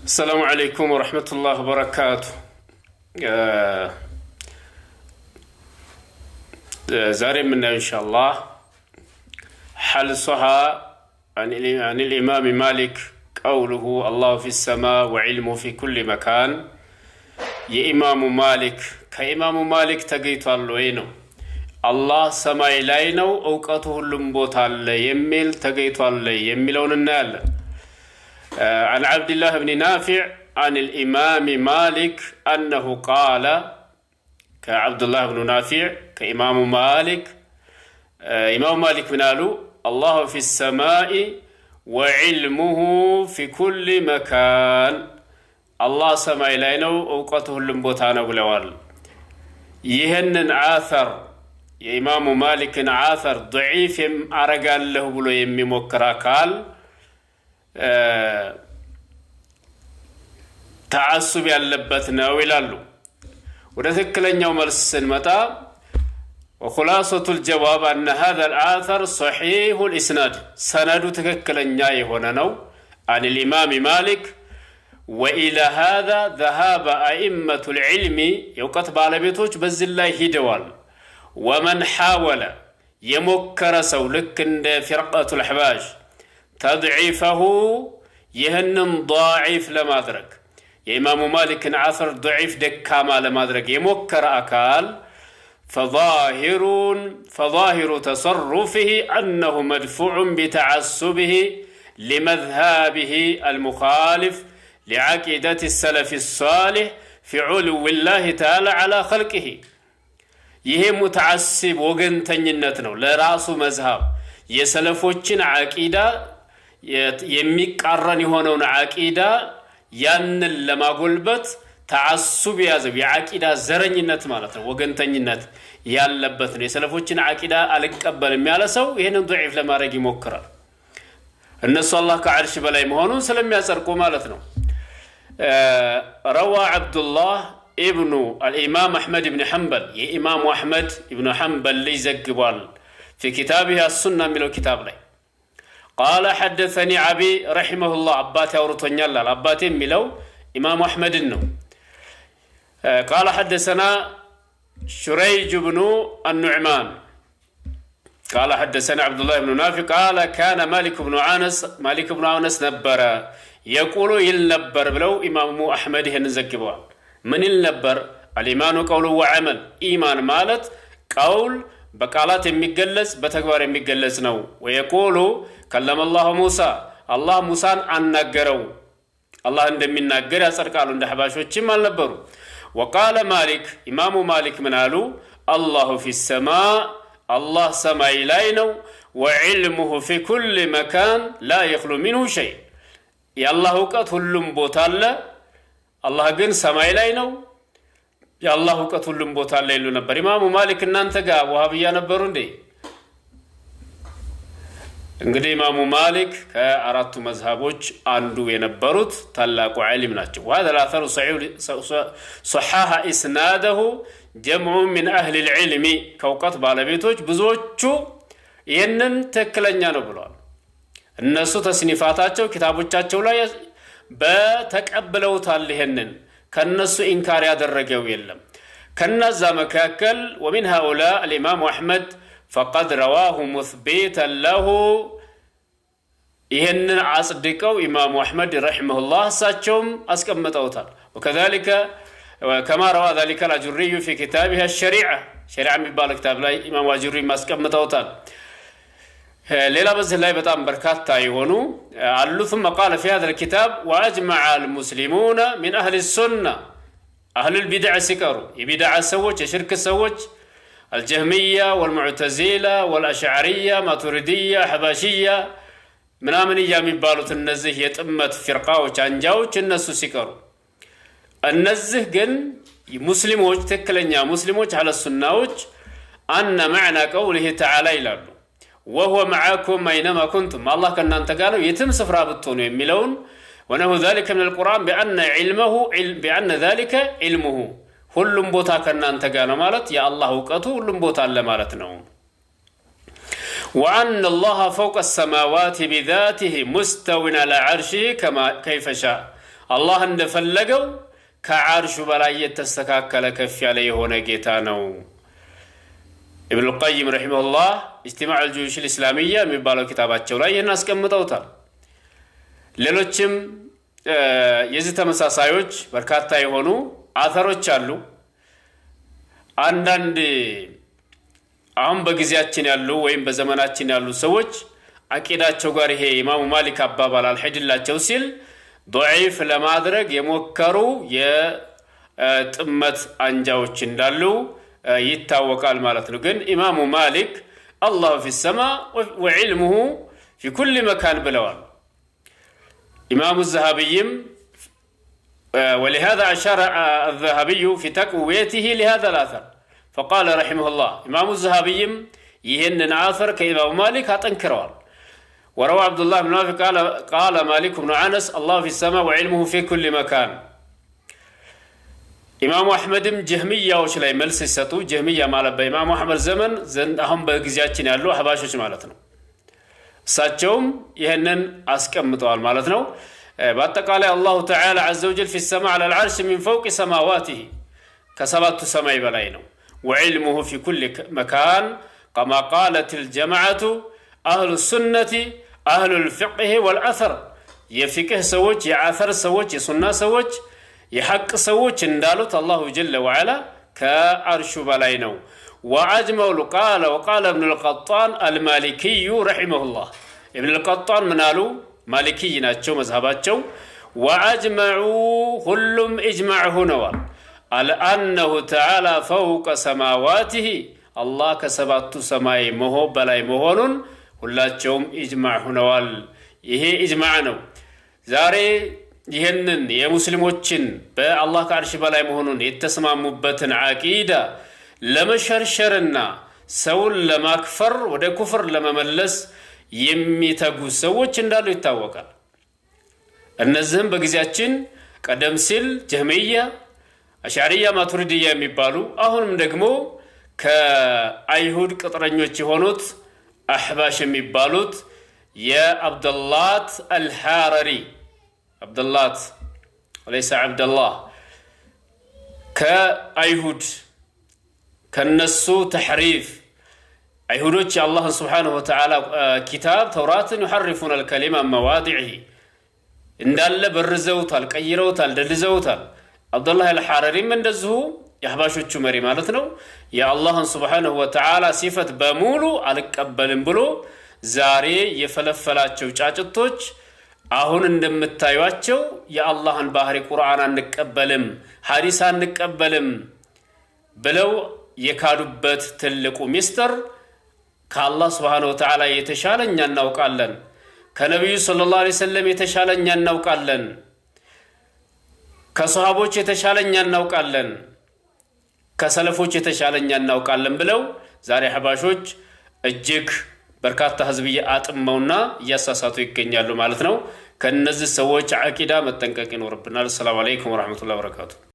السلام عليكم ورحمة الله وبركاته። ዛሬ የምናየው ኢንሻአላህ هل صح عن الإمام مالك قوله الله في السماء وعلمه في كل مكان የኢማሙ ማሊክ፣ ከኢማሙ ማሊክ ተገኝቷል ወይ ነው። አላህ ሰማይ ላይ ነው፣ እውቀቱ ሁሉም ቦታ አለ የሚል ተገኝቷል የሚለውን እናያለን። عن عبد الله بن نافع عن الإمام مالك أنه قال፣ ከዓብዱላህ ብኑ ናፊዕ ከኢማሙ ማሊክ፣ ኢማሙ ማሊክ ምን አሉ? الله في السماء وعلمه في كل مكان፣ አላህ ሰማይ ላይ ነው፣ እውቀቱ ሁሉም ቦታ ነው ብለዋል። ይህንን አተር፣ የኢማሙ ማሊክን አተር ضዒፍ አረጋለሁ ብሎ የሚሞክር አካል ተዓሱብ ያለበት ነው ይላሉ። ወደ ትክክለኛው መልስ ስንመጣ وخلاصة الجواب أن هذا الآثر صحيح الإسناد፣ ሰነዱ ትክክለኛ የሆነ ነው። عن الإمام مالك وإلى هذا ذهب أئمة العلم፣ የእውቀት ባለቤቶች በዚህ ላይ ሂደዋል። ومن حاول፣ የሞከረ ሰው ልክ እንደ فرقة الأحباش تضعيفه፣ ይህንን ضዒፍ ለማድረግ፣ የኢማሙ ማሊክን አሰር ضዒፍ ደካማ ለማድረግ የሞከረ አካል فظاهر تصرفه أنه مدفوع بتعصبه لمذهبه المخالف لعقيدة السلف الصالح في علو الله تعالى على خلقه። ይሄ ሙተዓሲብ ወገንተኝነት ነው። ለራሱ መዝሃብ የሰለፎችን ዓቂዳ የሚቃረን የሆነውን ዓቂዳ ያንን ለማጎልበት ተዓሱብ የያዘው የዓቂዳ ዘረኝነት ማለት ነው፣ ወገንተኝነት ያለበት ነው። የሰለፎችን ዓቂዳ አልቀበልም ያለ ሰው ይህንን ضዒፍ ለማድረግ ይሞክራል። እነሱ አላህ ከዓርሽ በላይ መሆኑን ስለሚያጸድቁ ማለት ነው። روى ዓብዱላህ ኢብኑ አልኢማም አሕመድ ብን ሐንበል፣ የኢማሙ አሕመድ ኢብኑ ሐንበል ልጅ ዘግቧል። في كتابه السنة የሚለው ኪታብ ላይ قال حدثني أبي رحمه الله፣ አባቴ አውርቶኛል አለ። አባቴ የሚለው ኢማሙ አሕመድን ነው። قال حدثنا شريج بن النعمان قال حدثنا عبد الله بن نافع قال كان مالك بن أنس፣ ማሊክ ብኑ አነስ ነበረ፣ يقول ይል ነበር ብለው ኢማሙ አሕመድ ይህንን ዘግበዋል። ምን ይል ነበር? الإيمان قول وعمل፣ ኢማን ማለት ቀውል በቃላት የሚገለጽ በተግባር የሚገለጽ ነው። ويقول كلم الله موسى፣ አላህ ሙሳን አናገረው። አላህ እንደሚናገር ያጸድቃሉ። እንደ አሕባሾችም አልነበሩ። وقال مالك፣ ኢማሙ ማሊክ ምን አሉ? الله في السماء፣ አላህ ሰማይ ላይ ነው። وعلمه في كل مكان لا يخلو منه شيء፣ የአላህ እውቀት ሁሉም ቦታ አለ። አላህ ግን ሰማይ ላይ ነው። የአላህ እውቀት ሁሉም ቦታ አለ ይሉ ነበር። ኢማሙ ማሊክ እናንተ ጋር ወሃብያ ነበሩ እንዴ? እንግዲህ ኢማሙ ማሊክ ከአራቱ መዝሀቦች አንዱ የነበሩት ታላቁ ዓሊም ናቸው። وهذا الأثر صحح إسناده جمع من أهل العلم፣ ከእውቀት ባለቤቶች ብዙዎቹ ይህንን ትክክለኛ ነው ብለዋል። እነሱ ተስኒፋታቸው ኪታቦቻቸው ላይ በተቀብለውታል። ይህንን ከነሱ ኢንካር ያደረገው የለም። ከነዛ መካከል ومن هؤلاء الإمام أحمد فقد رواه مثبتا له፣ ይህንን አጽድቀው ኢማሙ አሕመድ رحمه الله እሳቸውም አስቀምጠውታል። وكذلك كما روى ذلك الآجري في كتابه الشريعة፣ ሸሪዓ የሚባለው ኪታብ ላይ ኢማሙ አጁሪ አስቀምጠውታል። ሌላ በዚህ ላይ በጣም በርካታ የሆኑ አሉ። ثم قال في هذا الكتاب وأجمع المسلمون من أهل السنة፣ أهل البدع ሲቀሩ፣ የቢድዓ ሰዎች፣ የሽርክ ሰዎች፣ الجهمية والمعتزلة والأشعرية ማቱሪድያ ሐባሽያ ምናምንያ የሚባሉት እነዚህ የጥመት ፊርቃዎች አንጃዎች እነሱ ሲቀሩ፣ እነዚህ ግን ሙስሊሞች፣ ትክክለኛ ሙስሊሞች አህለሱናዎች أن معنى قوله تعالى ይላሉ وهو معكم أينما كنتم፣ አላህ ከእናንተ ጋር ነው የትም ስፍራ ብትሆኑ የሚለውን ونحو ذلك من القرآن بأن ذلك علمه፣ ሁሉም ቦታ ከእናንተ ጋር ነው ማለት የአላህ እውቀቱ ሁሉም ቦታ አለ ማለት ነው። وأن الله فوق السماوات بذاته مستو على عرشه كيف شاء። አላህ እንደፈለገው ከዓርሹ በላይ የተስተካከለ ከፍ ያለ የሆነ ጌታ ነው። ኢብኑል ቀይም رحمه الله اجتماع الجيوش الإسلامية የሚባለው ኪታባቸው ላይ ይህን አስቀምጠውታል። ሌሎችም የዚህ ተመሳሳዮች በርካታ የሆኑ አተሮች አሉ። አንዳንድ አሁን በጊዜያችን ያሉ ወይም በዘመናችን ያሉ ሰዎች አቂዳቸው ጋር ይሄ ኢማሙ ማሊክ አባባል አልሄድላቸው ሲል ዶዒፍ ለማድረግ የሞከሩ የጥመት አንጃዎች እንዳሉ ይታወቃል ማለት ነው። ግን ኢማሙ ማሊክ الله في السماء وعلمه في كل مكان ብለዋል። ኢማሙ ዘሃብይም ولهذا أشار الذهبي في تقويته لهذا الأثر فقال رحمه الله። ኢማሙ ዘሃብይም ይህንን አሰር ከኢማሙ ማሊክ አጠንክረዋል። وروى عبد الله بن نافع قال قال مالك بن أنس الله في السماء وعلمه في كل مكان። ኢማሙ አሕመድም ጀህሚያዎች ላይ መልስ ሲሰጡ፣ ጀህሚያ ማለት በኢማሙ አሕመድ ዘመን አሁን በጊዜያችን ያሉ አህባሾች ማለት ነው። እሳቸውም ይህንን አስቀምጠዋል ማለት ነው። በአጠቃላይ الله تعالى عز وجل في السماء على العرش من فوق سماواته፣ ከሰባቱ ሰማይ በላይ ነው። وعلمه في كل مكان كما قالت الجماعة أهل السنة أهل الفقه والأثر። የፊቅህ ሰዎች፣ የአተር ሰዎች፣ የሱና ሰዎች፣ የሐቅ ሰዎች እንዳሉት الله جل وعلا ከአርሹ በላይ ነው። وأجمعوا قال وقال ابن القطان المالكي رحمه الله። ኢብን ልቀጣን ምን አሉ? ማሊኪይ ናቸው መዝሀባቸው። وأجمعوا፣ ሁሉም ኢጅማዕ ሆነዋል። على أنه تعالى فوق سماواته፣ አላህ ከሰባቱ ሰማይ መሆ በላይ መሆኑን ሁላቸውም ኢጅማዕ ሆነዋል። ይሄ ኢጅማዕ ነው። ዛሬ ይህንን የሙስሊሞችን በአላህ ከአርሽ በላይ መሆኑን የተስማሙበትን ዓቂዳ ለመሸርሸርና ሰውን ለማክፈር፣ ወደ ኩፍር ለመመለስ የሚተጉ ሰዎች እንዳሉ ይታወቃል። እነዚህም በጊዜያችን ቀደም ሲል ጀህሚያ፣ አሻዕርያ፣ ማቱሪድያ የሚባሉ፣ አሁንም ደግሞ ከአይሁድ ቅጥረኞች የሆኑት አሕባሽ የሚባሉት የአብደላት አልሐረሪ፣ አብደላት وليس ዓብደላህ፣ ከአይሁድ ከነሱ ተሕሪፍ፣ አይሁዶች የአላህን سبحانه وتعالى ኪታብ ተውራትን يحرفون الكلم عن مواضعه እንዳለ በርዘውታል፣ ቀይረውታል፣ ደልዘውታል። አብዱላህ አልሐረሪም እንደዚሁ የአህባሾቹ መሪ ማለት ነው። የአላህን سبحانه وتعالى ሲፈት በሙሉ አልቀበልም ብሎ ዛሬ የፈለፈላቸው ጫጭቶች አሁን እንደምታዩቸው የአላህን ባህሪ ቁርአን አንቀበልም፣ ሐዲስ አንቀበልም ብለው የካዱበት ትልቁ ሚስጥር ከአላህ سبحانه وتعالى የተሻለ እኛ እናውቃለን፣ ከነቢዩ صلى الله عليه وسلم የተሻለ እኛ እናውቃለን፣ ከሰሃቦች የተሻለ እኛ እናውቃለን፣ ከሰለፎች የተሻለ እኛ እናውቃለን ብለው ዛሬ አህባሾች እጅግ በርካታ ህዝብ አጥመውና እያሳሳቱ ይገኛሉ ማለት ነው። ከእነዚህ ሰዎች ዓቂዳ መጠንቀቅ ይኖርብናል። السلام عليكم ورحمة الله وبركاته።